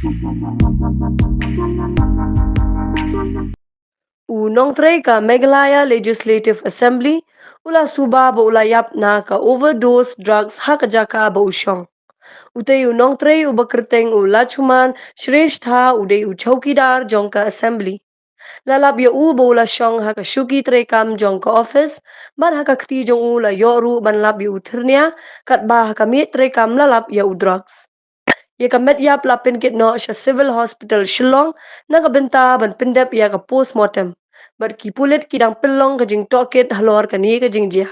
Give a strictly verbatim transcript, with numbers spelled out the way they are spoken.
U nongtrei ka Meghalaya Legislative Assembly u la suba ba u la ïap na ka overdose drugs ha ka jaka ba u shong. Utei u nongtrei uba kyrteng u Lachuman Shrestha u dei u chowkidar jong ka Assembly. La lap ïa u ba u la shong ha ka shuki treikam jong ka office, bad ha ka kti jong u la ïoh ruh ban lap ïa u thyrnia, katba ha ka miej treikam la lap ïa u drugs. Ïa ka met ïap la pynkit noh sha Civil Hospital Shillong na ka bynta ban pyndep ïa ka postmortem. Bad ki pulit ki dang pynlong ka jingtohkit halor kane ka jingjia.